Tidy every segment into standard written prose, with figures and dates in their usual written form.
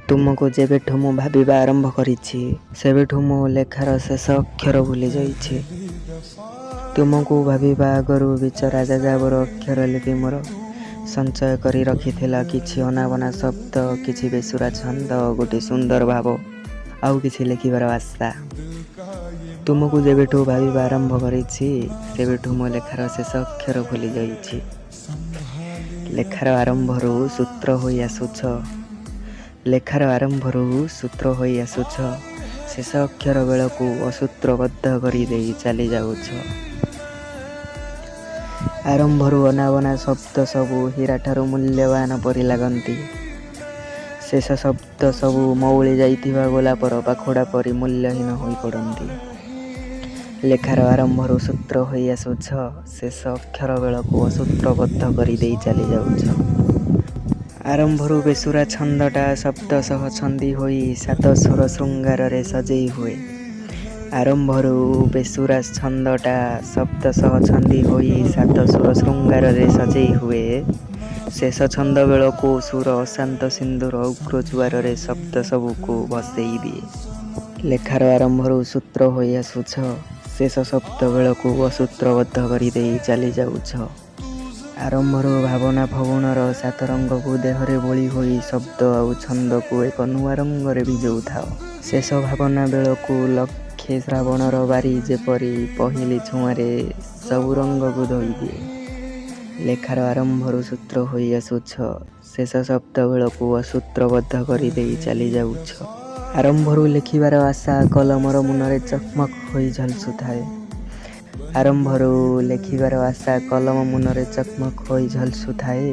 ତୁମକୁ ଯେବେଠୁ ମୁଁ ଭାବିବା ଆରମ୍ଭ କରିଛି, ସେବେଠୁ ମୋ ଲେଖାର ଶେଷ ଅକ୍ଷର ଭୁଲିଯାଇଛି। ତୁମକୁ ଭାବିବା ଆଗରୁ ବିଚରା ଯାଯାବର ଅକ୍ଷରଲିପି ମୋର ସଞ୍ଚୟ କରି ରଖିଥିଲା କିଛି ଅନାବନା ଶବ୍ଦ, କିଛି ବେସୁରା ଛନ୍ଦ, ଗୋଟିଏ ସୁନ୍ଦର ଭାବ, ଆଉ କିଛି ଲେଖିବାର ଆଶା। ତୁମକୁ ଯେବେଠୁ ଭାବିବା ଆରମ୍ଭ କରିଛି, ସେବେଠୁ ମୋ ଲେଖାର ଶେଷ ଅକ୍ଷର ଭୁଲିଯାଇଛି। ଲେଖାର ଆରମ୍ଭରୁ ସୂତ୍ର ହୋଇ ଆସୁଛ, ଲେଖାର ଆରମ୍ଭରୁ ସୂତ୍ର ହୋଇ ଆସୁଛ, ଶେଷ ଅକ୍ଷର ବେଳକୁ ଅସୂତ୍ରବଦ୍ଧ କରିଦେଇ ଚାଲିଯାଉଛ। ଆରମ୍ଭରୁ ଅନାବନା ଶବ୍ଦ ସବୁ ହୀରାଠାରୁ ମୂଲ୍ୟବାନ ପରି ଲାଗନ୍ତି। ଶେଷ ଶବ୍ଦ ସବୁ ମଉଳି ଯାଇଥିବା ଗୋଲାପର ପାଖୁଡ଼ା ପରି ମୂଲ୍ୟହୀନ ହୋଇପଡ଼ନ୍ତି। ଲେଖାର ଆରମ୍ଭରୁ ସୂତ୍ର ହୋଇ ଆସୁଛ, ଶେଷ ଅକ୍ଷର ବେଳକୁ ଅସୂତ୍ରବଦ୍ଧ କରିଦେଇ ଚାଲିଯାଉଛ। ଆରମ୍ଭରୁ ବେସୁରା ଛନ୍ଦଟା ଶବ୍ଦ ସହ ଛନ୍ଦି ହୋଇ ସାତ ସୁର ଶୃଙ୍ଗାରରେ ସଜେଇ ହୁଏ। ଆରମ୍ଭରୁ ବେସୁରା ଛନ୍ଦଟା ଶବ୍ଦ ସହ ଛନ୍ଦି ହୋଇ ସାତ ସୁର ଶୃଙ୍ଗାରରେ ସଜେଇ ହୁଏ, ଶେଷ ଛନ୍ଦ ବେଳକୁ ସୁର ଅଶାନ୍ତ ସିନ୍ଧୁର ଉଗ୍ର ଜୁଆରରେ ଶବ୍ଦ ସବୁକୁ ଭସେଇ ଦିଏ। ଲେଖାର ଆରମ୍ଭରୁ ସୂତ୍ର ହୋଇ ଆସୁଛ, ଶେଷ ଶବ୍ଦ ବେଳକୁ ଅସୂତ୍ରବଦ୍ଧ କରିଦେଇ ଚାଲିଯାଉଛ। ଆରମ୍ଭରୁ ଭାବନା ଫଗୁଣର ସାତ ରଙ୍ଗକୁ ଦେହରେ ବୋଳି ହୋଇ ଶବ୍ଦ ଆଉ ଛନ୍ଦକୁ ଏକ ନୂଆ ରଙ୍ଗରେ ଭିଜଉଥାଅ, ଶେଷ ଭାବନା ବେଳକୁ ଲକ୍ଷେ ଶ୍ରାବଣର ବାରି ଯେପରି ପହିଲି ଛୁଆଁରେ ସବୁ ରଙ୍ଗକୁ ଧୋଇଦିଏ। ଲେଖାର ଆରମ୍ଭରୁ ସୂତ୍ର ହୋଇ ଆସୁଛ, ଶେଷ ଶବ୍ଦ ବେଳକୁ ଅସୂତ୍ରବଦ୍ଧ କରିଦେଇ ଚାଲିଯାଉଛ। ଆରମ୍ଭରୁ ଲେଖିବାର ଆଶା କଲମର ମୁନରେ ଚକମକ ହୋଇ ଝଲସୁଥାଏ। ଆରମ୍ଭରୁ ଲେଖିବାର ଆଶା କଲମ ମୁନରେ ଚକମକ ହୋଇ ଝଲସୁଥାଏ,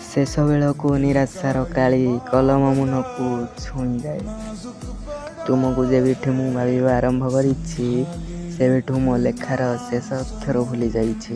ଶେଷ ବେଳକୁ ନିରାଶାର କାଳି କଲମ ମୁନକୁ ଛୁଇଁଯାଏ। ତୁମକୁ ଯେବେଠୁ ମୁଁ ଭାବିବା ଆରମ୍ଭ କରିଛି, ସେବେଠୁ ମୋ ଲେଖାର ଶେଷ ଅକ୍ଷର ଭୁଲିଯାଇଛି।